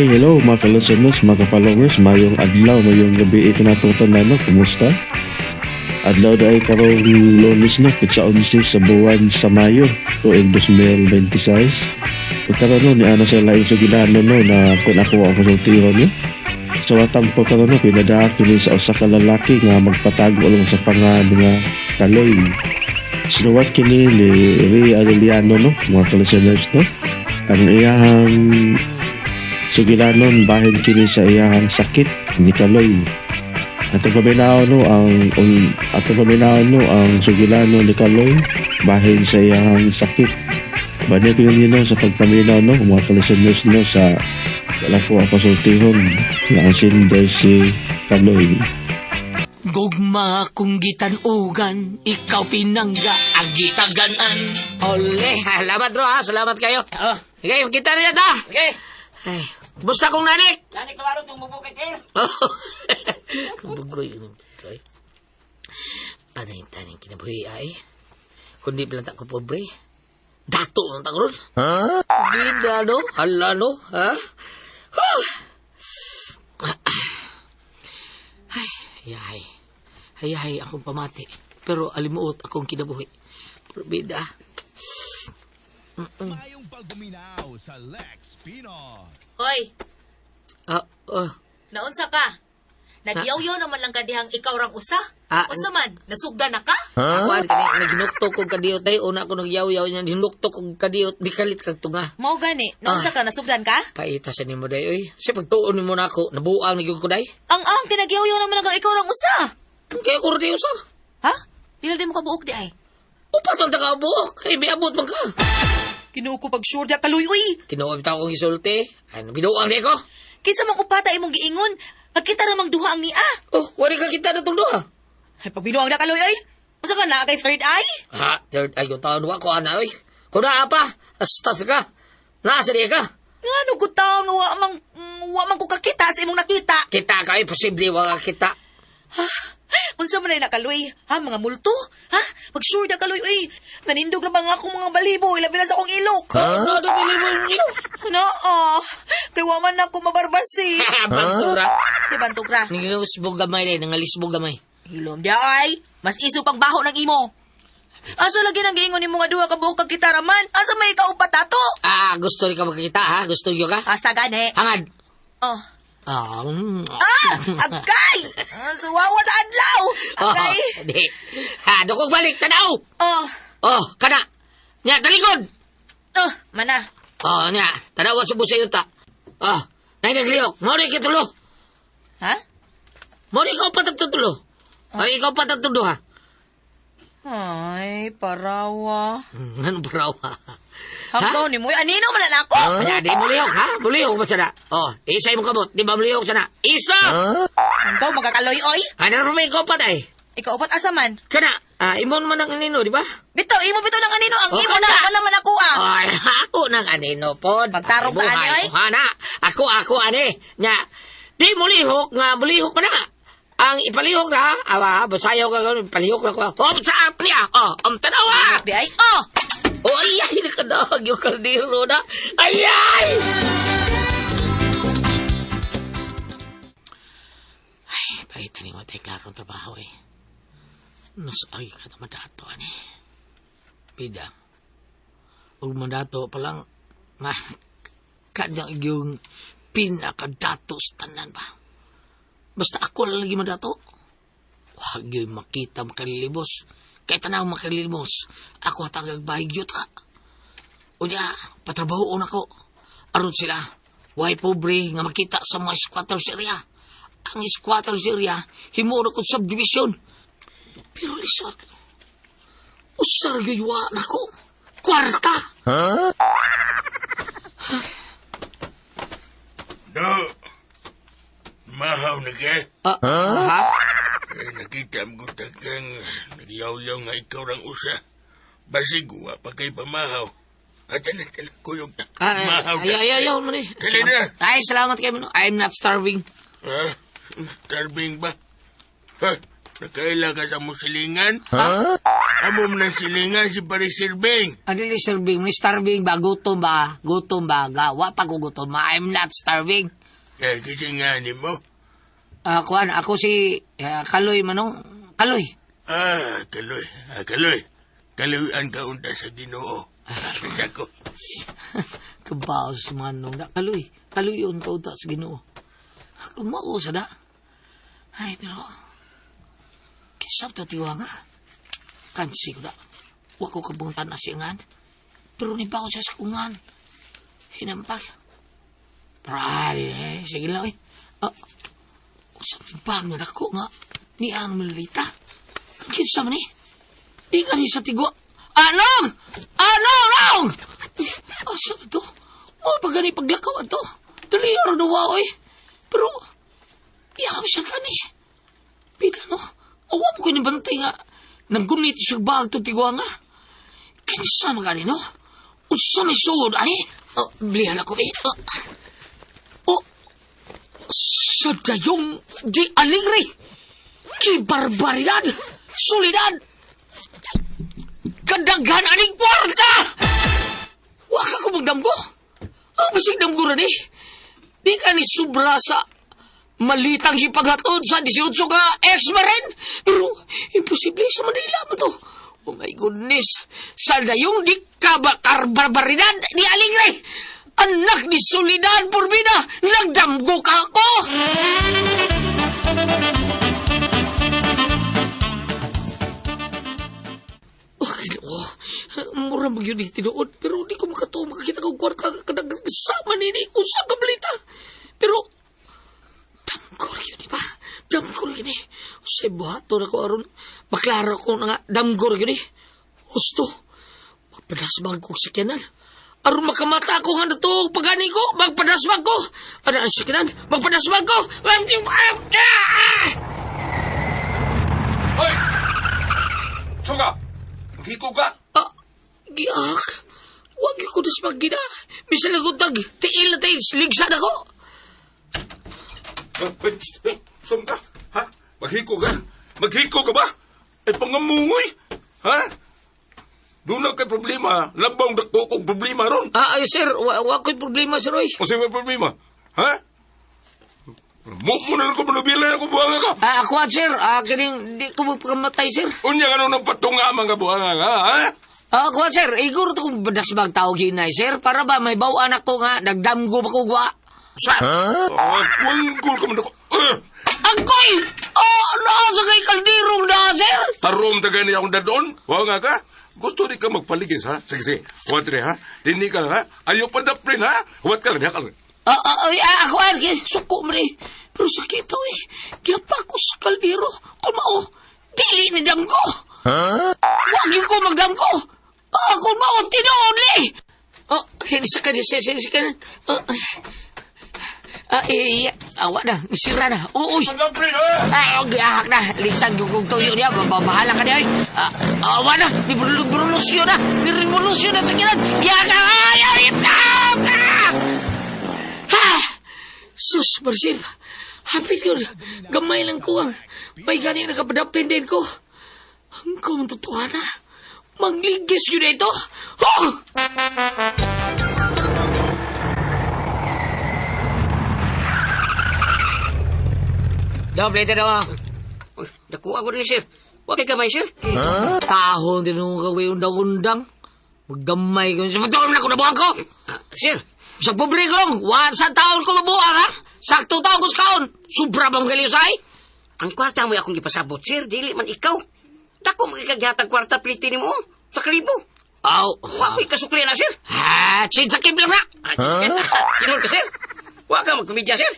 Okay, hello mga ka-listeners, mga ka-followers, mayong adlaw, mayong gabi kanatong tanan, no? Kumusta? Adlaw na ay karong Lunes, no, pitsa 11 sa buwan sa Mayo, tuig 2026. Ug karon, no, ni ana sa laing sugilano, no, na kung ako ang konsultihon, no. Sa watang po karon, no, pinadaak kini sa usa ka lalaki nga magpatago lang sa pangan nga Kaloy. Sinuwat kini ni Ray Arellano, no, mga ka-listeners, no. Ang iyahang sugilanon bahin kini sa iyahang sakit ni Kaloy. Atong paminaw, no, ang atong paminaw, no, ang sugilano ni Kaloy bahin sa iyahang sakit. Bani ko ninyo, no, sa pagpaminaw, no, mga ka-listeners, no, sa wala ko ang pasultihon nga ang sinder si Kaloy. Gugma kung gitanugan, ikaw pinangga ang gitaganan. Ole, salamat bro ha, salamat kayo. Oh. Okay, kita na ta. Okay. Ay, basta kong nanik. Nanik na warong itong bubukit eh. Oh. Bugoy. Ay. Panay-taning kinabuhi ay. Kundi bilanta ko pobre. Dato ang tagron. Huh? Bida no? Hala no? Ha? Huh. Ay, ay. Ay, ay, akong pamati. Pero alimuot akong kinabuhi. Pero bida. Mayong pagbuminaw sa Lex Pino. Hoy, Ah, oh. naunsa ka? Nagyaw-yaw naman lang ka dihang ikaw rang usa. Ah, Unsa man, nasugda na ka? Ako ang kani naginukto kog kadiyot ay una ko nagyaw-yaw niya hinukto kog kadiyot di kalit kag tunga. Mao gani, naunsa ka, nasugdan ka? Paita sa nimo day oy. Siya pagtuon nimo nako, nabuang ni gyud ko day. Ang kinagyaw-yaw naman lang ikaw rang usa. Kaya ko rin usa. Ha? Pila di mo ka buok di ay? Upas man ta ka buok, kay miabot man ka. Kinuo ko pag sure di kaloy uy. Tinuod bitaw akong isulti. Ay binuang di ko. Kinsa mang upata imong giingon? Pagkita ra mang duha ang nia. Oh, wari ka kita na tong duha. Ay pagbinuang na kaloy oy. Unsa ka na kay third eye? Ha, third ay yung taon wa ko ana oy. Kuna apa, astas ka. Nasa di ka. Ngano gud taon nga wa man ko kakita sa imong nakita. Kita ka ay posible wa ka kita. Unsa man ay nakaloy? Ha, mga multo? Ha? Pag sure na kaloy oy. Nanindog na ba nga akong mga balibo ilabi na sa akong ilok. Huh? Ano bili mo yung ilo? Ano? Ah, kay wa man ako mabarbasi. Bantura. Di bantog ra. Nangalisbog gamay day, nangalisbog gamay. Hilom di ay. Mas iso pang baho ng imo. Asa lagi nang giingon nimo nga duha ka buok kag gitara man? Asa may ikaw patato? Ah, gusto rin ka makikita ha? Gusto nyo ka? Asa gani? Hangad. Oh. Ah, Ah! Agay! Ah, suwawa sa adlaw! Agay! Oh, di. Ha, dukog balik, tanaw! Oh. Oh, kana. Nya, talikod! Oh, mana. Oh, nya, tanawa sa busay ta. Oh, nay nagliyok. Mo rin kitulo. Ha? Mo rin ikaw patagtutulo. Ay, ikaw patagtulo ha. Ay, parawa. Ano ba raw, ha? Hanggaw ni mo. Anino man lang ako? Nya, di muliyok ha? Muliyok ba sana? Oh, isa mo kamot. Di ba muliyok sana? Isa! Hanggaw magkakaloy oy. Ano rin ikaw patay? Ikaw upat asa man? Kana, ah, imo naman ang anino, di ba? Bitaw, imo bitaw ng anino. Ang Oh, imo na, kana. wala man ako ah. Ay, ako nang anino pod. Magtarong ka, Ay, ani, oy. Buhay, na. Ako, ako, ani. Nya, di mulihok nga, mulihok pa na. Ang ipalihok na, awa, basayaw ka, ganun, ipalihok na ko. Oh, sa apya! Oh, ang tanawa! Di ay, oh! Oh, ay, ay, nakadahag yung kaldero na. Ay, ay! Ay, pahit ni mo tayo klarong trabaho eh. Nas ay ka na madato, ani. Bida. Ug mandato pa lang, ma, kanya yung pinakadato sa tanan ba? Basta ako lang lagi mandato. Wag yun makita makalilibos. Kaya tanaw makalilibos. Ako hatag bahay gyud ka. Unya, patrabahoon ako. Aron sila, way pobre nga makita sa mga squatters area. Ang squatters area, himuro ko subdivision. Pero lisod, usar gyud wa nako. Kwarta! Do. Mahaw na ka. Ah, ha? Eh, nakita mo kang nagyaw-yaw nga ikaw rang usa. Basig, wa pa kay pamahaw. At tanan, tanan, kuyog na. Ah, Mahaw ay, ay, ay, ay, man eh. Dali na. Ay, salamat kayo. Mano. I'm not starving. Ha? Starving ba? Ha? Nakaila ka sa musilingan? Ha? Amo mo ng silingan si Paris Sirbing. Ano yung starving? May starving ba? Gutom ba? Gutom ba? Gawa pa ko gutom. I'm not starving. Eh, kasi nga ni mo. Ah, kuan, ako si Kaloy Manong. Kaloy. Ah, Kaloy. Ah, Kaloy. Kaloyan ka unta sa Ginoo. Kasi ko. Kabaw si Manong da. Kaloy. Kaloy yun ka sa Ginoo. Ako mao sa da. Ay, pero kisap to tiwa nga. Kansi ko da. Wa ko kabuntan na siyangan. Pero ni ba ko siya sa kungan. Hinampag. Pero ay, eh, sige lang eh. Ah, usap ni bag na dako nga. Ni ang malita. Ang kinsa man eh. Di ka ni sa tigwa. Anong! Anong! Anong! Eh, asa ba to? Mo pa gani paglakaw ato. Dali aron na wa oy. Pero iya siya kani. Pita no. Awa mo ko ni bantay nga. Naggunit siya bag to tigwa nga. Kinsa man gani no? Unsa may suod ani? Oh, blihan ako eh. Oh. Oh. Sa dayong di aligre. Ki barbaridad. Solidad. Kadaghan aning kwarta! Wa ka ko magdamgo. Ang basig damgo rin eh. Di ka ni sobra sa malitang hipaghatod sa 18 ka ex-marin. Pero imposible sa Manila mo to. Oh my goodness. Sa dayong di ka ba karbarbaridad ni Aligre. Anak ni Soledad Burbina, nagdamgo ka ako! Oh, Ginoo. Mura mag yun tinuod, pero di ko makatuo makakita kong kwarta kanang kasama nini. Unsa ka balita. Pero, damgor yun, di ba? Damgor yun eh. Usay buhaton ako aron maklaro ko na nga, damgor yun eh. Husto, magpadasbag ko sa sakyanan. Aron makamata ako nga na pagani ko, magpadasbag ko. Ano ang sakyanan? Magpadasbag ko! Hoy! Suga! Giko ka! Ah, giak. Wag ko dasmag gina. Bisan lang tag, tiil na tiil, ligsan ako. Sum ka? Ha? Maghiko ka? Maghiko ka ba? Ay pangamungoy! Ha? Doon na kay problema. Labang dako kong problema ron. Ah, ay sir, wa ko'y problema sir, oy. O may problema? Ha? Mo mo na lang ko manubila ako buhanga ka. Ah, ako ah, sir, ah, kining, di ko magpakamatay, sir. Unya ka nung patunga mga buhanga ka, ha? Ah, ako ah, sir, iguro to kong badasbag tawag hinay, sir, para ba may bawaan ako nga, nagdamgo pa ko gwa. Sa? Oh, wanggol ka man ako. Angkoy! Oh, nasa kay kaldirong na, sir! Tarom ta gani akong dadon. Buhanga ka? Gusto rin ka magpaligis, ha? Sige, sige. Huwag rin, ha? Dini ka, ha? Ayaw pa daplin, ha? Huwag ka lang, ha? Ah, ah, ay, ah, ako, ah, suko mo rin. Pero sakit eh. Giyapa ko sa kaldero. Kung mao, dili ni damgo. Huh? Wag yun ko magdamgo. Ah, kung mao, tinuod li. Oh, hindi sa kanya, sa sa kanya. Oh, ah, eh, awa na, sira na. Oh, uy. Ah, oh, giahak na. Ligsan yung kong tuyo niya. Bahala ka niya, ay. Ah, awa na. Ni revolusyon na. Ni revolusyon na sa kinan. Giahak na. Ay, ay, ah, ah! Ha! Sus, Marsip. Hapit yun. Gamay lang ko ang. May gani nakapadapin din ko. Ang kumatutuwa na. Magligis yun ito. Oh! Doble ito na. Uy, nakuha ko rin, sir. Huwag kay gamay, sir. Huh? Tahon din nung kaway undang-undang. Maggamay ko. Sa patulong na ko nabuhan ko. Sir. Sa pobre ko lang. Sa taon ko mabuang, ha? Sakto taon ko sa kaon. Sobra bang galing sa'y? Ang kwarta mo akong gipasabot, sir. Dili man ikaw. Dako mo ikaghatag kwarta pliti ni mo. Sa kalibo. Aw. Wa ko'y kasukli na, sir. Ha? Chinsakip lang na. Sinun ka, sir? Wa ka magkomedya, sir.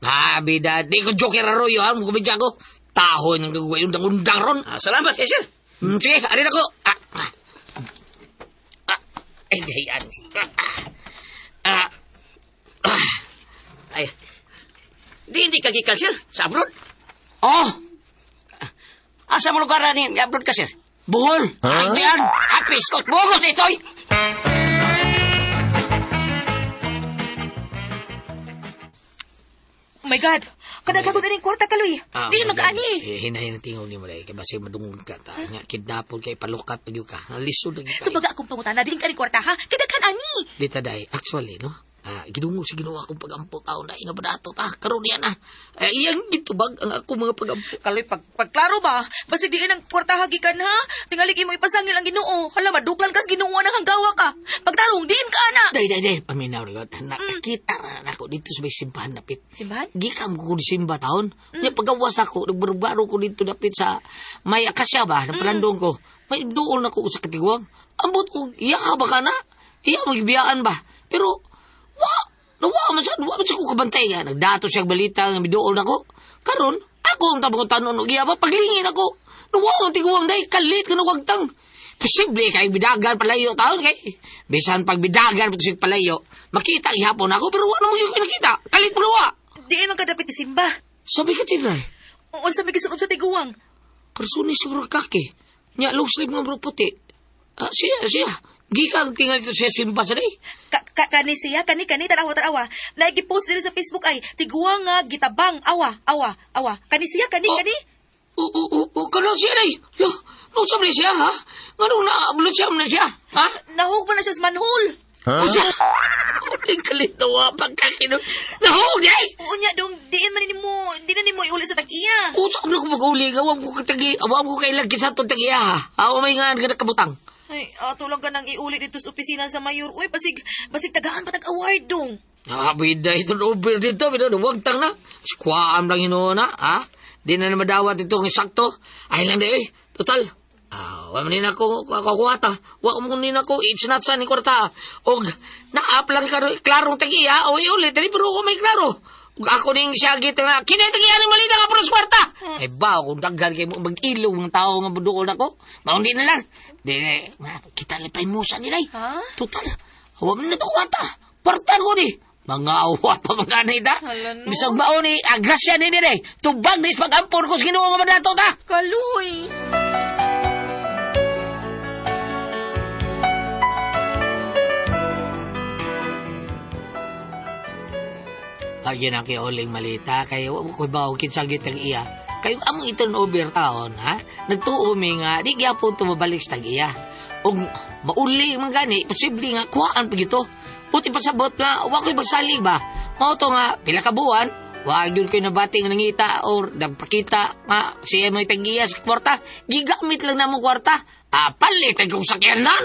Ha, bida. Di ko joker arroyo, ha? Magkomedya ko. Tahon ang gagawin undang-undang ron. Ah, salamat, eh, sir. Sige, arin ako. Ah, ah. Ah, ay, dahiyan. Ah, ah. Ay, di hindi ka gikan, sir. Sa abroad. Oh! Asa mo lugar ni abroad ka, sir? Bohol! Huh? Ay, bayan! Ah, Scott, bugos ito, oy! Oh my God! Kadaghagon na kwarta kaloy. Ah, Di mag-ani. Eh, hinahin ang tingaw ni mo dahil. Kaya basi madungog ka. Ta. Nga, kidnapon kay palukat na ka. Ang lisod na ka. Tubaga akong pangutana, di ka ni kwarta ha. Kadaghan ani. Dita dahil, actually, no? Ah, gidungog sa Ginoo akong pagampo taon na nga badato ta karon niya na. Ay, iyang gitubag ang ako mga pagampo. Kaloy, pagklaro ba? Basig diin ang kwarta hagikan ha? Tingali mo ipasangil ang Ginoo. Hala, maduklan kas Ginoo nang hanggawa ka. Pagtarong, diin ka na. Day, day, day. Paminaw rin. Nakakita ra na ako dito sa may simbahan dapit. Simbahan? Gikam ko di simba taon. Mm. Pagawas ako, nagbaro-baro ko dito dapit sa may akasya ba, na palandong ko. May duol na ko sa katiguang. Ambot ko, iya ka ba ka na? Iya, magbiyaan ba? Pero, wa, nawa man sa, wa man sa ko kabantay nga. Nagdato siya balita nga miduol na ko. Karon, ako ang tabang tanon og iya ba, paglingin ako. Nawa ang tiguang day, kalit ka wagtang. Posible kay bidagan palayo taon kay. Bisan pag bidagan pa sig palayo, makita gihapon ako pero wa naman gyud ko nakita. Kalit mo wa. Diin man kadapit ni simba. Sabi katedral, Oo, sa may gisuob sa tiguang. persuni siguro kake. Nya long sleeve nga bro puti. Ah, siya, siya. Gikan tingal dito siya simba sa day. Kani siya, kani, kani, tanawa, tanawa. Naigi-post diri sa Facebook ay, tiguang nga, gitabang, awa, awa, awa. Kani siya, kani, Oh. kani. O, kanon siya day. Yo, nung sabi siya, ha? Nganong naablo siya na siya, ha? Nahug ba na siya sa manhole? Huh? O siya. Ay, kalito, ha? Pagkakinon. Nahog, day! Oo niya, dong, diin man nimo, di na nimo iuli sa tag-iya. O, sabi ko mag-uli. Awam ko katagi, awam ko kailang kinsa itong tag-iya, ha? Awa may nga nga nakabutang. Ay, ato lang ka nang iuli dito sa opisina sa mayor. Uy, basig, basig tagaan pa tag-award dong. Ah, bida ito over dito, bida, wag tang na. Squam lang yun na, ha? Di na na madawat itong sakto. Ay lang di, eh. Total. Ah, wa man nina ko kakuwata. Wa mo nina ko it's not sa ni kwarta. Og naap lang ka klarong tag-iya o iulit dali pero wa may klaro. Ug ako ning siya git nga kini tag-iya ni malina nga puros kwarta. Ay ba kung daghan kay mo mag-ilong ng tao nga budukol nako. Mao di na lang. Di na, kita lipay mo sa nilay. Ha? Total. Wa man na to kwarta. Kwarta ko ni. Mga awat pa mga anay ta. Hala, no. Bisag mao ni agrasya ni dire. Tubag ni sa pag-ampon ko sa Ginoo nga mandato ta. Kaloy. Lagi na kay Oling malita kay wa ko ba kinsa gyud tag iya. Kayo among i-turn over taon ha. Nagtuo mi nga di gyapon tumabalik sa tag iya. Og mauli man gani posible nga kuhaan pa gito. Puti pasabot nga wa ko'y magsalig ba. Mao to nga pila ka buwan wa gyud ko'y nabati nga nangita or nagpakita nga siya mo'y tag-iya sa kwarta. Gigamit lang namo kwarta. Ah, palit ang kong sakyanan.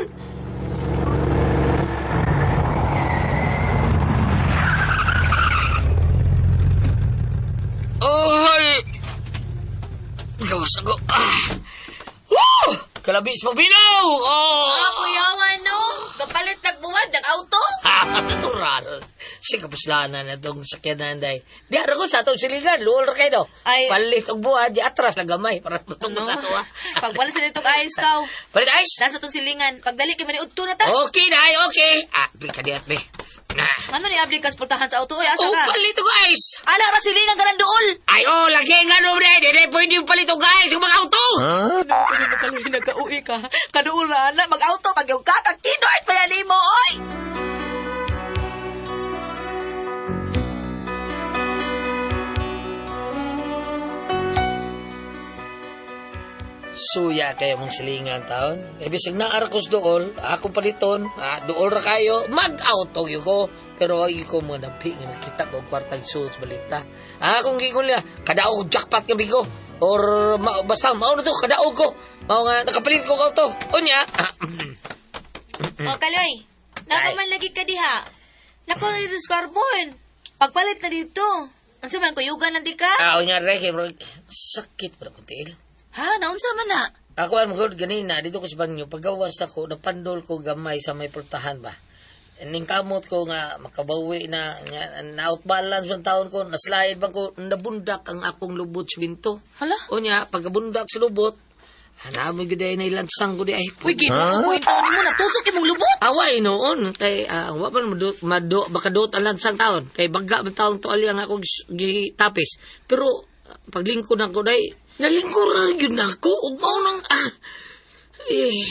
Oy! Gawas ako. Ah. Woo! Kalabis mabinaw! Oh! Ah, kuyawa, no? Kapalit nagbuwad, nag-auto. Ah, natural. Sige, puslanan na itong sakyanan day. Di ara ko sa atong silingan, luol ra kayo. Ay. Palit og buwan, di atras lang gamay para matong Ano? ato ah. Pagwala sa ditong ayos ka. Palit ayos. Nasa itong silingan. Pagdali kay maniudto na ta. Okay na, ay, okay. Ah, bi ka diat, be. Nah. Ano ni abli kas pultahan sa auto? Uy, asa Oh, ka? palit og ayos. Ala ra silingan ka lang dool. Ay, oh, lagi nga no, bre. Di, di, pwede yung palit og ayos kung mag-auto. Ano pwede mo kaloy nagkauwi ka? Kaduol ra ala mag-auto pag yung kakakinoit pa yan mo, oy. Suya kayo mong silingan taon. E bisag na ko sa dool, akong paliton, ah, dool ra kayo, mag-auto yun ko. Pero ay ko mga napi nga nakita ko og kwartang suits balita. Ah, akong gigon niya, kadaog jackpot nga bigo. Or ma, basta mao na to, kadaog ko. Mao nga nakapalit ko og auto. Unya, ah, O kaloy, Ay. nakaman lagi ka diha. Nako na dito sa carbon. Pagpalit na dito. Unsa man kuyugan na di ka? ah, unya re kay murag, sakit pa ko tiil. Ha, naunsa man na? Ako ang good ganina dito ko sa banyo pagawas ako napandol ko gamay sa may pultahan ba. Ning kamot ko nga makabawi na nga, na outbalance ang taon ko naslide bang ko nabundak ang akong lubot sa binto. Hala? Unya pagkabundak sa lubot hanamo gyud ay nailansang ko di ay. Uy, ginoo ko yung taon nimo natusok imong lubot. Away noon kay wa man mado, mado makadot ang lansang taon kay bagga man taong tuali ang ako gitapis. Pero paglingkod ako day nalingkod ra gyud nako ug mao nang eh,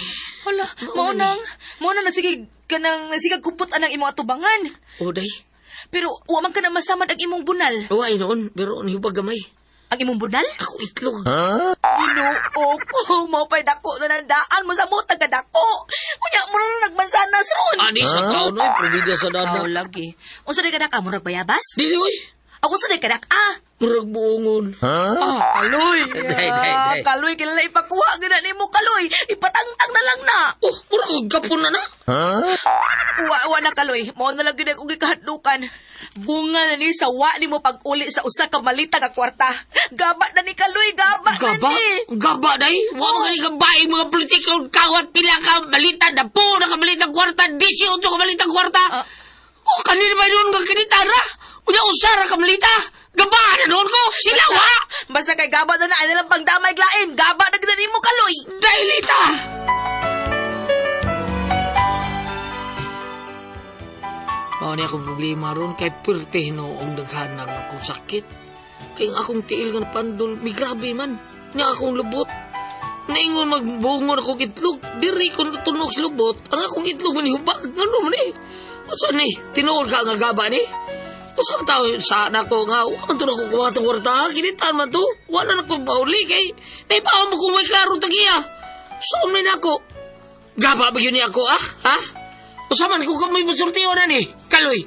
Hala, mao nang nasige kanang nasige kupot anang imong atubangan. O day. Pero wa man ka na masamad ang imong bunal. Away noon pero nihubag gamay. Ang imong bunal? Ako itlog. Ginoo ko, mao pa'y dako na nandaan mo sa mutag ka dako. Unya mo na nagmansanas ron. Ani sa kaon oy, probidya sa dana. Aw, lagi. Unsa day kadak mo bayabas? Dili oy. Ako sa day kadak ah. Murag buongon. Ah, kaloy. Day, day, day. Ah, kaloy kilala ipakuha gina nimo kaloy. Ipatangtang na lang na. Oh, murag og gapon na na. Wa wa na kaloy. Mao na lang gyud akong gikahadlukan. Bunga na ni sa wa nimo pag-uli sa usa ka malita ka kwarta. Gaba na ni kaloy, gaba, Gaba? na ni. Gaba day? Wa mo gani gabay mga politiko kawat pila ka malita na po na ka malita kwarta 18 ka malita kwarta. Ah. Oh, kanina ba noon ka kinita ra? Unya usara ka malita. Gaba na noon ko. Sila wa. Basta kay gaba na na ay lang pangdamay glain. Gaba na gyud nimo kaloy. Dailita. Mao ni akong problema ron kay perteh no ang daghan ng akong sakit. Kay ang akong tiil nga napandol, mi grabe man. Nya akong lubot. Naingon magbungon ako itlog. Diri ko natunog sa lubot. Ang akong itlog man hubag. Ngano man eh. Unsa ni? Tinuod ka nga gaba ni? Unsa man tao sa nako nga wa man to nako kuha tong kwarta. Kinitan man to. Wala na ko pauli kay naipaon mo kung may klaro tagiya. So man nako. Gaba ba yun ni ako ah? Ha? Unsa man kung kami musultiyo na ni? Kaloy.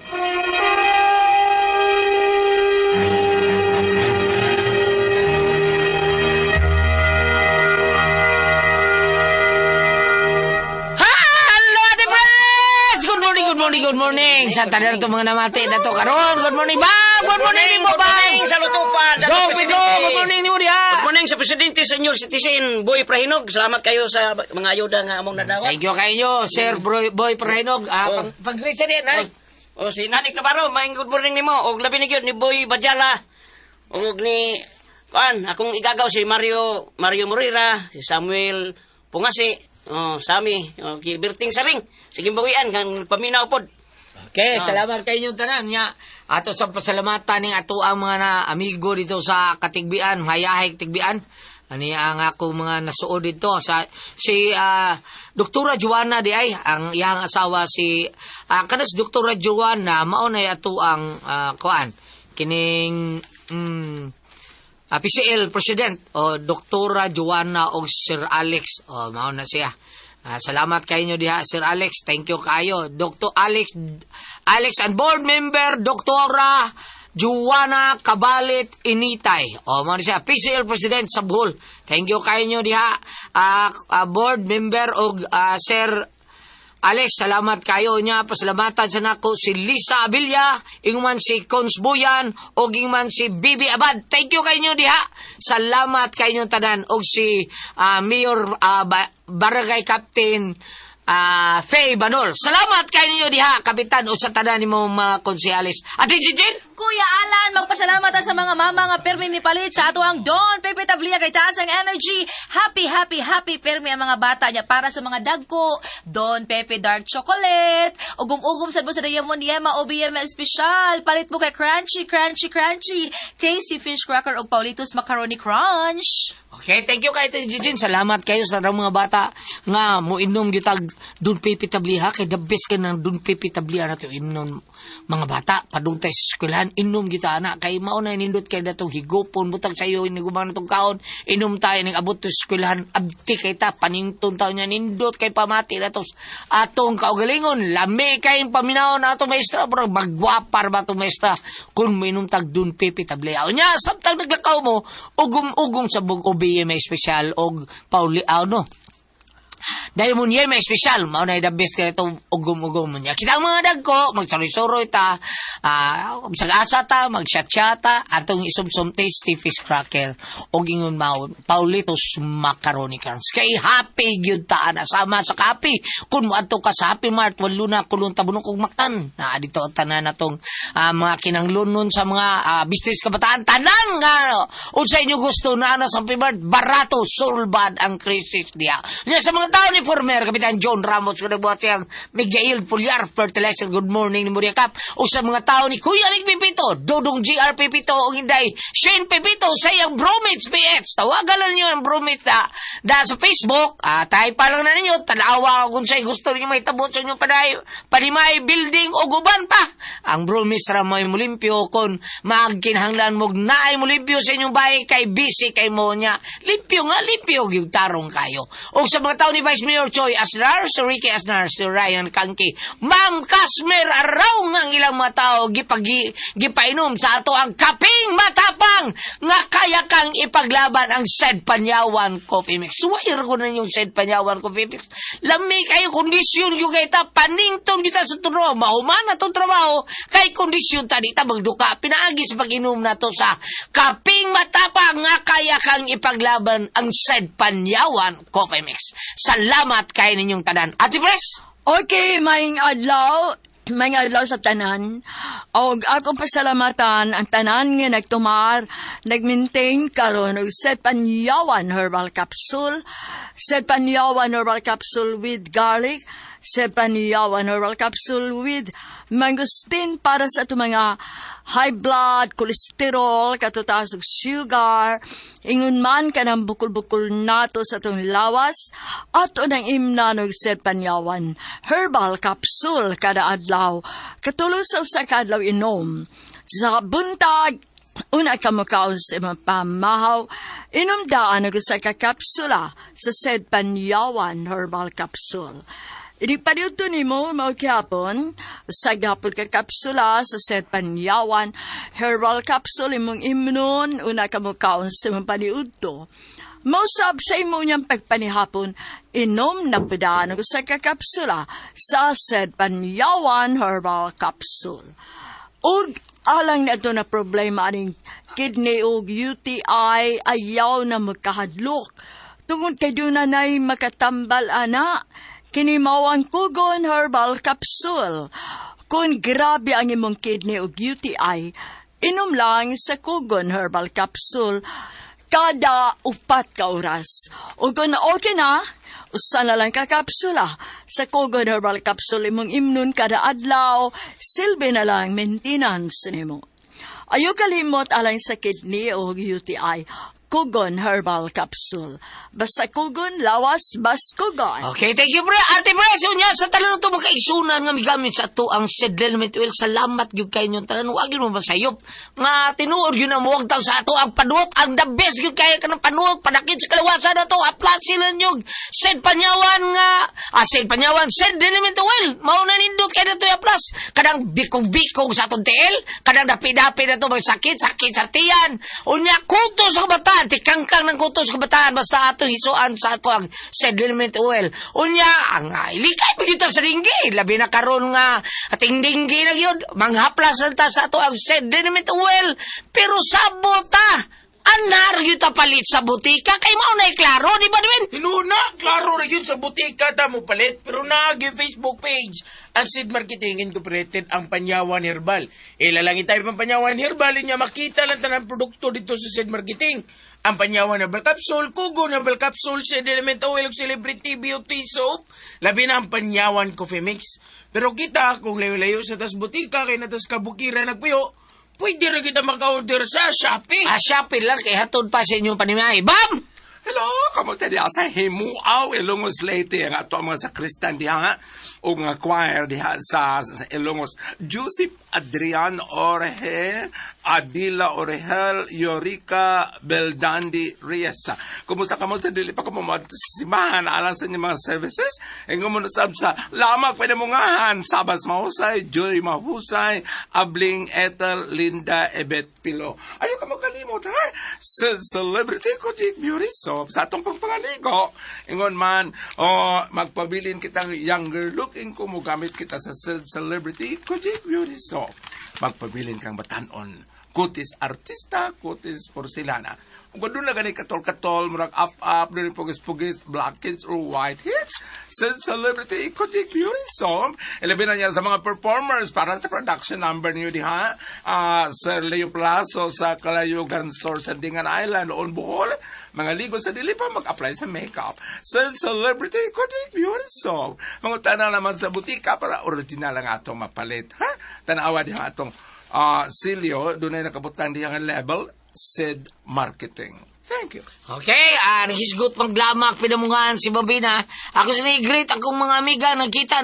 Hello, Ate Press! Good morning, good morning, good morning. Sa tanan itong mga namati na to karon. Good morning, Bang! Good morning, nimo, Good Bang! morning sa Lutupan, sa Go, atong Pedro! presidente. Good morning, nimo diha! Good morning sa presidente, senyor citizen Boy Prahinog. Salamat kayo sa mga ayuda nga among nadawat. Thank you kayo, Sir Boy, Boy Prahinog. Ah, Oh. pang, pag-greet sa diyan, ha? O si Nanik Navarro, maayong good morning nimo. Og labi ni gyud ni Boy Bajala. Og ni kuan, akong igagaw si Mario Mario Morera, si Samuel Pungasi, o Sami, o ki Berting Saring. Sige bawian kang paminaw pod. Okay, salamat kayo inyong tanan nya. Ato sa pasalamatan ning ato ang mga na amigo dito sa Katigbian, Hayahay Katigbian. Ani ang ako mga nasuod dito sa si Doktora Joanna di ay ang iyang asawa si kanas Doktora Joanna mao nay ato ang kuan kining PCL President o Doktora Joanna og Sir Alex o mao na siya. Salamat kayo diha Sir Alex. Thank you kayo. Dr. Alex Alex and board member Doktora Joanna Kabalit Initay. O mao na siya PCL President sa Bohol. Thank you kayo diha board member og Sir Alex, salamat kayo niya. Pasalamatan sa nako si Lisa Abilla, ingman si Cons Buyan, o ingman si Bibi Abad. Thank you kayo diha. Salamat kayo tanan. Og si Mayor Barangay Captain Faye Banol. Salamat kayo diha, Kapitan, o sa tanan nimo mga konsehales. Ate Jijin? Kuya Alan, magpasalamatan sa mga mama nga permi ni palit sa ato ang Don Pepe Tablia kay taas ang energy. Happy, happy, happy permi ang mga bata niya para sa mga dagko. Don Pepe Dark Chocolate. Ugom-ugom sad mo sa Diamond Yema OBM Espesyal. Palit mo kay Crunchy, Crunchy, Crunchy. Tasty Fish Cracker og Paulitos Macaroni Crunch. Okay, thank you kay Ate Jijin. Salamat kayo sa mga bata nga mo inom gyud Don Pepe Tabliha kay the best kay ng Don Pepe Tabliha nato inom mga bata padung tayo sa eskwelahan inom gyud ta ana kay mao na nindot kay datong higupon butang sayo iniguman natong kaon inom tayo ning abot sa eskwelahan abti kay ta panington taon niya nindot kay pamati nato atong kaugalingon lami kay paminawon atong maestra pero magwapar ba atong maestra kung moinom tag Don Pepe Tabliha unya samtang naglakaw mo ugom-ugom sa bug OBM espesyal og Pauli ano Diamond Yema espesyal mao na the best kay itong ugom-ugom niya. Kita ang mga dagko, magsuroy-suroy ta, bisag asa ta, magsyat-syata, atong isumsum tasty fish cracker og ingon mao Paulitos Macaroni Crunch. Kay happy gyud ta ana sama sa kape. Kun moadto ka sa Happy Mart, walo na kulong tabunok og Mactan. Na dito ang tanan natong mga kinanglunon sa mga business kabataan tanan nga unsa inyo gusto na ana sa Happy Mart, barato sulbad ang krisis diha. Nya sa mga tao ni former Kapitan John Ramos kung nagbuhat yang Miguel Pulyar Fertilizer, good morning ni Muriakap. O sa mga tao ni Kuya Nick Pipito, Dodong GR Pipito, o Inday Shane Pipito, sa iyang Bromates PH. Tawagan lang ninyo ang Bromates da sa Facebook. Tayo pa lang na ninyo, tanawa kung sa'yo gusto ninyo may tabot sa inyong paday, panimay, building o guban pa. Ang Bromates ra mo'y mulimpyo kung magkinahanglan mo naay mulimpyo sa inyong bahay kay busy kay mo niya. Limpyo nga, limpyo yung tarong kayo. O sa mga tao ni Vice Mayor Choi Asnar, si Ricky Asnar, si Ryan Kangki, Ma'am Kasmer araw nga ang ilang mga tao gipainom sa ato ang kaping matapang nga kaya kang ipaglaban ang Said Panyawan Coffee Mix. Suwair ko na yung Said Panyawan Coffee Mix. Lami kayo kondisyon yung kay ta panington kita sa turo mahuman na tong trabaho kay kondisyon ta di ta magduka pinaagi sa pag-inom nato sa kaping matapang nga kaya kang ipaglaban ang Said Panyawan Coffee Mix. Salamat kay ninyong tanan. Ate Pres? Okay, maing adlaw, maing adlaw sa tanan. Og akong pasalamatan ang tanan nga nagtumar, nagmaintain karon og Said Panyawan Herbal Capsule, Said Panyawan Herbal Capsule with garlic, Said Panyawan Herbal Capsule with mangosteen para sa atong mga high blood, cholesterol, katutaas og sugar, ingon man kanang bukol-bukol nato sa atong lawas, ato nang imnan og Said Panyawan Herbal Capsule kada adlaw. Katulo sa usa ka adlaw inom. Sa buntag, una ka mokaon sa imong pamahaw, inom daan og usa ka kapsula sa Said Panyawan Herbal Capsule. Inigpaniudto nimo mao gyapon sa gapon ka kapsula sa Said Panyawan Herbal Capsule imong imnon una ka mokaon sa imong paniudto. Mosab sa imo niyang pagpanihapon, inom na pudaan og usa ka kapsula sa Said Panyawan Herbal Capsule. Ug alang na na problema aning kidney ug UTI, ayaw na magkahadlok. Tungod kay doon na makatambal ana, kini mao ang Kugon Herbal Capsule. Kung grabe ang imong kidney ug UTI, inom lang sa Kugon Herbal Capsule kada 4 ka oras. O kung okay na, usa na lang ka kapsula sa Kugon Herbal Capsule imong imnon kada adlaw, silbi na lang maintenance nimo. Ayaw kalimot alang sa kidney o UTI, Kugon Herbal Capsule. Basta Kugon, lawas, bas Kugon. Okay, thank you, bre. Ate Bre, so niya, sa tanan ito makaigsunan nga migamit sa ato ang Sedlelement Oil. Salamat gyud kay inyong tanan. Wag yun mo masayop. Nga tinuod yun ang muwagtang sa ato ang panuot. Ang the best gyud kay kanang panuot. Panakit sa kalawasan na to. Apply sila nyo. Said Panyawan nga. Said Panyawan, Sedlelement Oil. Mao na nindot kay na to i-apply. Kanang bikong-bikong sa atong tiil. Kanang dapi-dapi na to. Magsakit, sakit sa tiyan. Unya, kutos sa kabataan. Tikangkang ng kutos sa kabataan. Basta atong hisuan sa ato ang Sedlement Oil. Unya, ang ilikay pa kita sa dinggi. Labi na karon nga ating dinggi na yun. Manghaplas na ta sa ato ang Sedlement Oil. Pero sabot ta. Anar yun ta palit sa butika. Kay mao na klaro, di ba Dwin? Hinuna, klaro ra yun sa butika ta mo palit. Pero naagi Facebook page. Ang Seed Marketing Incorporated ang Panyawan Herbal. Ilalangin tayo pang Panyawan Herbal. Inya makita lang tanang produkto dito sa Seed Marketing. Ang Panyawan Herbal Capsule, Kugon Herbal Capsule, Seed Element Oil, ug Celebrity Beauty Soap. Labi na ang Panyawan Coffee Mix. Pero kita, kung layo-layo sa tas butika, kay natas kabukira nagpuyo, pwede rin kita maka-order sa Shopee. Shopee lang kay hatod pa sa inyong panimay. Bam! Hello, kamusta diha sa Himuaw, Ilongos Leyte, ang ato ang mga sakristan diha nga, o nga choir diha sa Ilongos. Joseph Adrian Orhe, Adila Orehel, Yorika Beldandi Reyes. Kumusta kamo sa dili pa kamo simahan alang sa inyong mga services? Ingon mo sab sa lamang pwede mo ngahan, Sabas Mahusay, Joy Mahusay, Abling Ethel, Linda Ebet Pilo. Ayaw ka mo kalimot, ha? Sa Celebrity Kojic Beauty Soap sa atong pagpangaligo. Ingon man, oh, magpabilin kitang younger looking kung mogamit kita sa Celebrity Kojic Beauty Soap. Magpabilin kang batanon, Kutis artista, kutis porcelana. Ug doon na gani katol-katol, murag up-up, doon pugis-pugis, blackheads or whiteheads. Sid Celebrity Ecotech Beauty Soap. Ilabi na niya sa mga performers para sa production number niyo diha. Sir Leo Plazo sa Kalayugan Source sa Dingan Island, on Bohol. Mga ligo sa dili pa mag-apply sa makeup. Sid Celebrity Ecotech Beauty Soap. Mga tanaw naman sa butika para original ang atong mapalit. Ha? Tanawa diha atong silyo, doon ay nakabutang diha nga label, Sid Marketing. Thank you. Okay, naghisgot maglamak pinamungan si Babina. Ako sila i-greet akong mga amiga. Nakita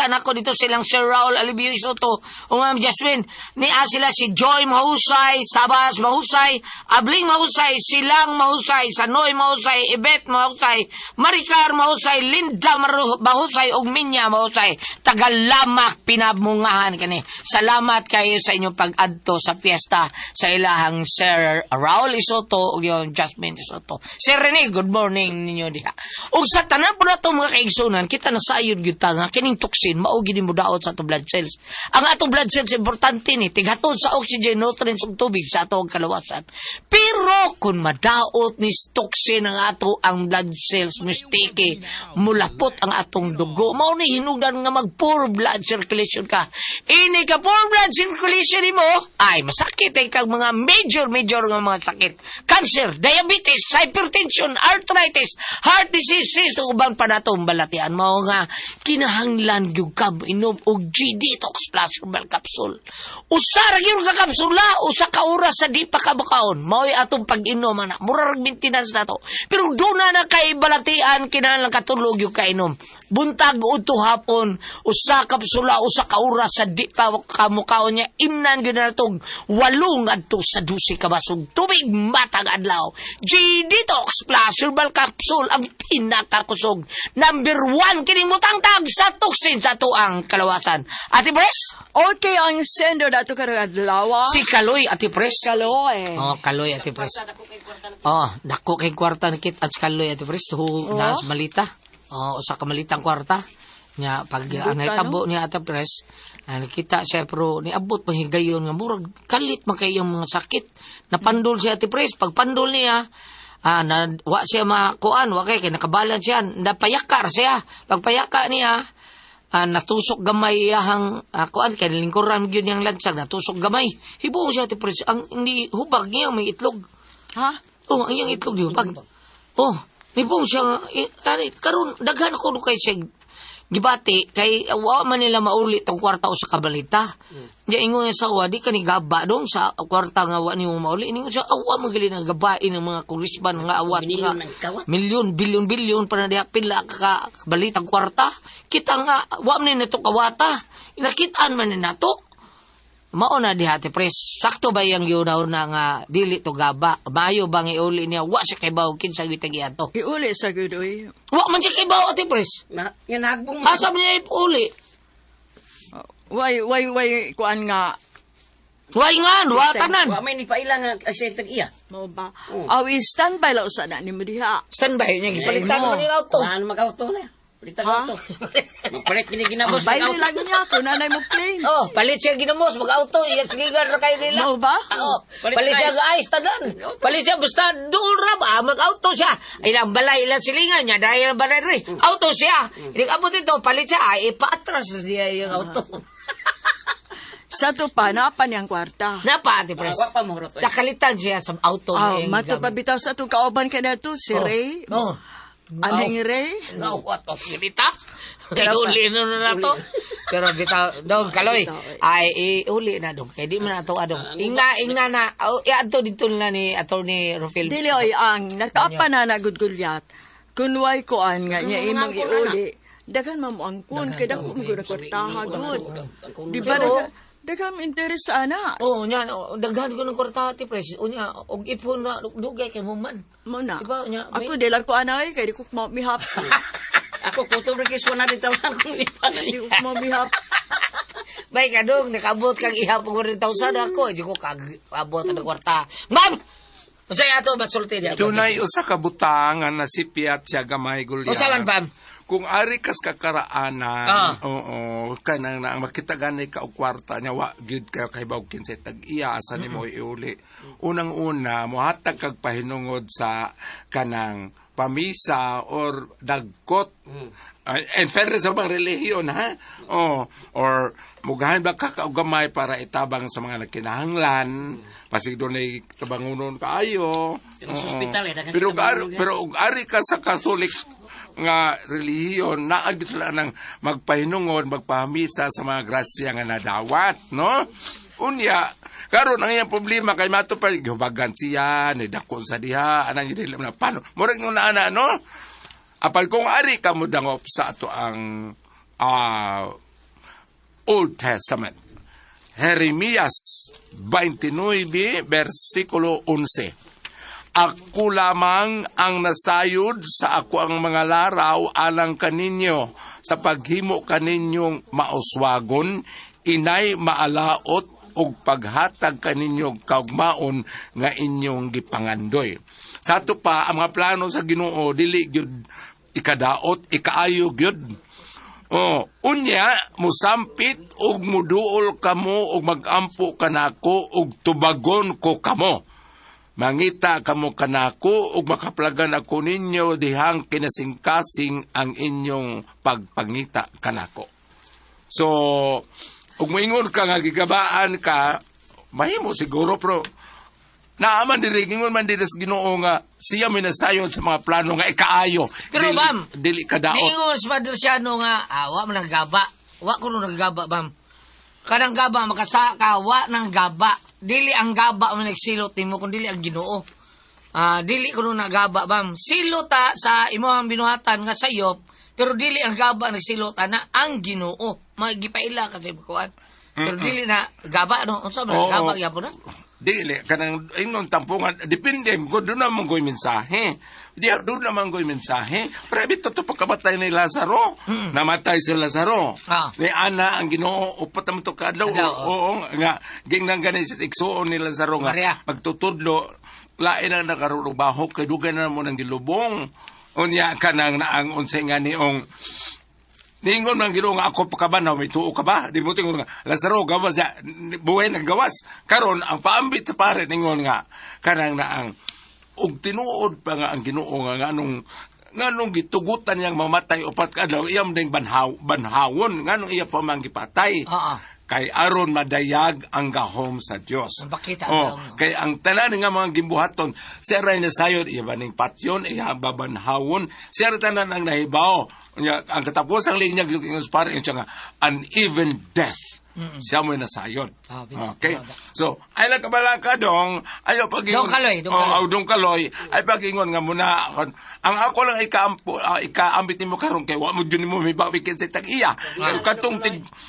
na ako dito silang Sir Raul Alibio Soto o Ma'am Jasmine. Ni sila si Joy Mahusay, Sabas Mahusay, Abling Mahusay, Silang Mahusay, Sanoy Mahusay, Ibet Mahusay, Maricar Mahusay, Linda Mahusay, ug Minya Mahusay. Tagalamak pinamungahan kani. Salamat kayo sa inyong pag-adto sa fiesta sa ilahang Sir Raul Isoto ug yung Jasmine Isoto. Sir Rene, good morning ninyo diha. Ug sa tanan po nato mga kaigsunan, kita nasayod gyud ta nga kining toxin mao gid mo daot sa atong blood cells. Ang atong blood cells importante ni tighatod sa oxygen, nutrients ug tubig sa atong kalawasan. Pero kung madaot ni toxin ang ato ang blood cells mistake, mulapot ang atong dugo. Mao ni hinungdan nga mag poor blood circulation ka. Ini ka poor blood circulation nimo, ay masakit ay kag mga major nga mga sakit. Cancer, diabetes, hypertension, arthritis, heart disease, uban pa natong balatian. Mao nga kinahanglan gyud ka inom og G-Detox Plus Herbal Capsule. Usa ra gyud ka kapsula, usa ka oras sa di pa ka makaon. Mao'y atong pag-inom ana. Mura rag maintenance nato. Pero doon na kay balatian kinahanglan katulog gyud ka inom. Buntag udto hapon, usa kapsula, usa ka oras sa di pa ka mukaon niya, imnan gyud na natong 8 ngadto sa 12 ka basog tubig matag adlaw. G-Detox Plus Herbal Capsule ang pinakakusog. Number 1 kining mutangtag sa toxin sa tuang kalawasan. Ate Pres? Okay, ang sender dato karong adlaw. Si Kaloy, Ate Pres. Kaloy. Oh, Kaloy, Ate Pres. Oh, dako kay kwarta ni Kit at si Kaloy, Ate Pres. Hu, nas malita. Oh, usa ka malitang kwarta. Nya pag ang nahitabo niya Ate Pres, nakita siya pero niabot mahigayon nga murag kalit man kay iyang mga sakit. Napandol siya Ate Pres, pagpandol niya na wa siya makuan, wa kay nakabalan siya, napayakar siya. Pagpayaka niya, natusok gamay iyahang kuan kay lingkuran gyud niyang lansang, natusok gamay. Hibuong siya Ate Pres, ang hindi hubag niya may itlog. Ha? Oh, ang iyang itlog di hubag. Oh, hibuong siya karon daghan ko kay siya gibati kay wa man nila mauli tong kwarta o sa kabalita. Diya ingon niya sa wa di kani gaba dong sa kwarta nga wa nimo mauli. Ingon siya awa man gali nang gabain ng mga congressman nga awat nga milyon bilyon bilyon para diha pila ka balitang kwarta. Kita nga wa man ni nato kawata. Nakitaan man ni nato. Mao na diha Ate Pres. Sakto ba yang yunaw na nga dili to gaba? Maayo ba nga iuli niya? Wa siya kay bawo kinsa gyud ato. Iuli sa gud oy. Wa man siya kay bawo Ate Pres. Na, yan hagbong. Asa man niya iuli? Way kuan nga. Way nga, wa tanan. Wa may ni paila nga siya tag-iya. Mao ba? Aw standby la usa na nimo diha. Standby niya gipalitan man nila auto. Kuhaan mag-auto na. Palitan Ha? auto. Magpalit kini ginabos Bay mag-auto. lang niya kung nanay mo claim. Oh, palit siya ginamos, mag-auto, iya siligan ra kayo nila. Mao ba? Oo. Palit Palit siya na sa ice tanan. Palit siya basta doon ra ba mag-auto siya. Ilang balay ilang silingan niya dahil ang balay rin. Auto siya. Ilang abot ito, palit siya ay ipaatras niya yung auto. Sa to pa napa niyang kwarta. Napa, Ate Pres. Wa pa mo rot. Nakalitan siya sa auto. Aw, na yung mato pa gamit. bitaw sa atong kauban kaniadto si Ray. Oh. Anhing Ray. No, what of ganita? Uli na na to. Pero bitaw, dong, kaloy. Ay, iuli na dong. Kaya di man na ito, adong. Ingna na. Oh, iadto dito na ni Attorney Rufil. Dili oy ang nakaapa na na gud gulyat. Kunway kuan nga niya imong iuli. Daghan man mo ang kun kay dako mo gud kwartaha gud. Di ba daghan interest sa ana. Oh, nya, oh, daghan ko ng kwarta, Ate Pres. Unya, og ipon na, dugay kay mo man. Mo na. Diba, unya, may- Ako di lang ko ana oy kay di ko mihap. Ako kutob ra kay 100,000 kung ipa na Di ko mihap. Bay kadong nakaabot kang ihap og 100,000 ako. Di ko kag-abot ang kwarta. Ma'am! Unsay ato masulti niya? Dunay usa ka butang nga nasipyat siya gamay gulyan. Unsa man, Pam? Kung ari kas kakaraanan, oo, kanang na makita gani ka og kwarta niya wa gyud kayo kahibaw kinsay tag-iya asa nimo iuli. Unang-una mohatag kag pahinungod sa kanang pamisa or dagkot. Ay, in fairness sa mga relihiyon, ha? Oh, or mugahan ba ka og gamay para itabang sa mga nagkinahanglan, pasig dunay tabangunon kaayo. Pero sa Oo. ospital, eh, daghan Pero tabangunon. pero og ari ka sa Catholic nga relihiyon, naa gyud sila nang magpahinungod, magpahamisa sa mga grasya nga nadawat, no? Unya, karon ang iyang problema kay mato pa gihubagan siya, ni dakon sa diha, anang dili na paano. Murag nga ana, no? Apal kung ari ka mo dangop sa ato ang Old Testament. Jeremias 29, versikulo 11. Ako lamang ang nasayod sa ako ang mga laraw alang kaninyo sa paghimo kaninyong mauswagon, inay maalaot og paghatag kaninyong kaugmaon nga inyong gipangandoy. Sa ato pa, ang mga plano sa Ginoo dili gyud ikadaot, ikaayo gyud. Oh, unya musampit og muduol kamo og magampo kanako og tubagon ko kamo. Mangita kamo kanako ug makaplagan ako ninyo dihang kinasingkasing ang inyong pagpangita kanako. So, ug moingon ka nga gigabaan ka, mahimo siguro pero naaman diri ingon man diri sa Ginoo nga siya may nasayon sa mga plano nga ikaayo. Pero, dili, ma'am, dili kadaot. Niingon si Father Siano nga, wa man nagaba. Wa ko nung nagaba, ma'am. Kanang gaba, makasaka, wa nang gaba. Dili ang gaba mo nagsilot nimo, kun dili ang Ginoo. Dili ko nung nagaba, ma'am. Silot ta sa imong binuhatan nga sayop, pero dili ang gaba nagsilot ana ang Ginoo. Magipaila ka sa kuan. Pero dili na gaba no. Unsa man Oo. gaba gyapon na? Dili kanang ingon tampungan depende ko doon naman ko'y mensahe. Di doon naman ko'y mensahe. Pero bito to pagkamatay ni Lazaro. Namatay si Lazaro. Ni ana ang Ginoo upat naman to kaadlaw. Adlaw, Oo, oo, nga gingnan gani sa igsuon ni Lazaro nga Maria. magtutudlo lain ang nakarurubaho kay dugay na mo nang gilubong. Unya kanang naang unsay nga niong niingon man Ginoo nga ako pagkabanaw may tuo ka ba? Di mo tingon nga Lazaro gawas ya buhay naggawas. Karon ang paambit sa pare ningon nga kanang naang og tinuod pa nga ang Ginoo nga nganong nganong gitugutan niyang mamatay upat ka adlaw iyam ding banhawon nganong iya pa man gipatay. Kay aron madayag ang gahom sa Dios. Mapakita Oh, ang gahom. kay ang tanan nga mga gimbuhaton, siya ray nasayod, iya ba ning patyon, iya babanhawon, siya ray tanan ang nahibaw. Unya, ang katapos ang linya, yung pare, siya nga, uneven death. Siya mo'y nasayod. Okay? So, ay lang kabalaka dong, ayaw pag-ingon. Dong Kaloy, Dong Oh, Kaloy. oh, Dong Kaloy, ay pag-ingon nga muna, ang ako lang ikaambit nimo karon kay wa mo jud nimo may bawikin sa tag-iya. Kay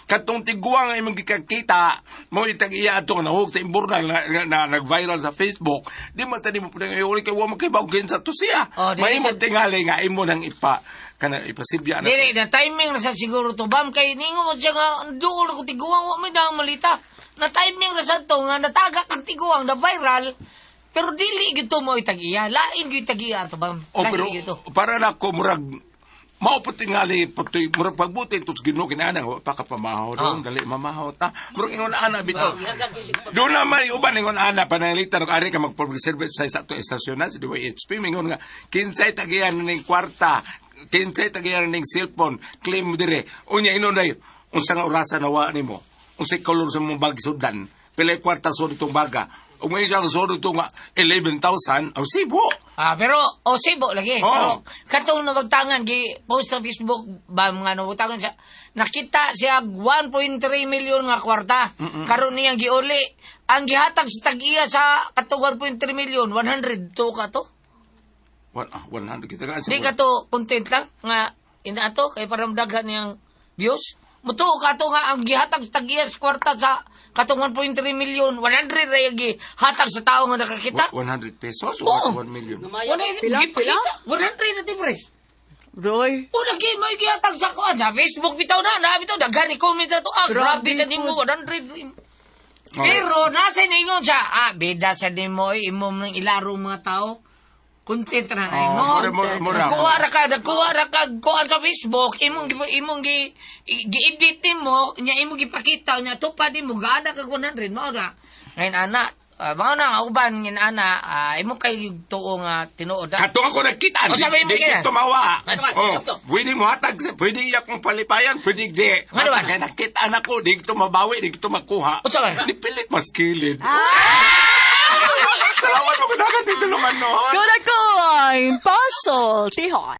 katong tiguang nga imong gikakita, mo itag-iya ato nga nahug sa imburnal na nag-viral sa Facebook, di man tani mo pwedeng iuli kay wa mo kay bawgin sa to siya. Oh, di Mahimo tingali nga imo nang ipa kana ipasibya na. Dili na timing na sa siguro to bam kay ningo mo siya nga duol ko tiguang wa may dang malita. Na timing ra sa to nga nataga kag tiguang na viral pero dili gito mo itag-iya. Lain gyud tag-iya to bam. Oh, Lain pero gyud to. para na ko murag mao po tingali putoy murag pagbuti tos Ginoo kinana wa pa ka pamahaw dong dali mamahaw ta murag ingon ana bitaw doon na may uban ingon ana pananglitan og ari ka mag public service sa isa to estasyon na sa DYHP mingon nga kinsay tagiyan ning kwarta kinsay tagiyan ning cellphone claim mo dire unya inon day unsa nga orasa nawa nimo unsay color sa mong bag sudan pila kwarta sud itong baga ug may isang sud itong nga 11,000 aw sibo. Pero o sibo lagi. Oo. Pero katong nabagtangan gi post sa Facebook ba mga nabagtangan siya nakita siya 1.3 million nga kwarta. Karon niyang giuli ang gihatag sa tag-iya sa katong 1.3 million 102 ka to. 100 kita nga Di ka to content lang nga ina ato kay para daghan niyang views. Mutuo ka to nga ang gihatag sa tag-iya sa kwarta sa katong 1.3 million 100 ra yung gihatag sa tao nga nakakita. 100 pesos o Oo. 1 million? Wala Pila, pila? 100 na tibres. Roy. O lagi may gihatag sa kuan sa Facebook bitaw na bitaw daghan ni comment sa to. Grabe Grabe sa nimo po. 100. Pero nasa ningon siya, bida sa nimo eh, imo nang ilaro mga tao. Content na na Oh, no. mura, mura. Nagkuha ra ka, nagkuha ra ka kuan sa Facebook, imong gi gi-edit nimo, nya imong gipakita nya tupad nimo gaana kag 100 mao na. Ngayon ana, mao na ang uban ngayon ana, imo kay tuo nga tinuod. Katong ako nakita, O, sabi mo di kaya. tumawa. Ano, Oh, pwede mo hatag, pwede iya kong palipayan, pwede di. Ano ba? Kaya nakita na ko, di ko mabawi, di ko makuha. O, sabi? Nipilit mas kilid. Salamat mo kung dito naman, no? Kuda ko ang puzzle, tihon.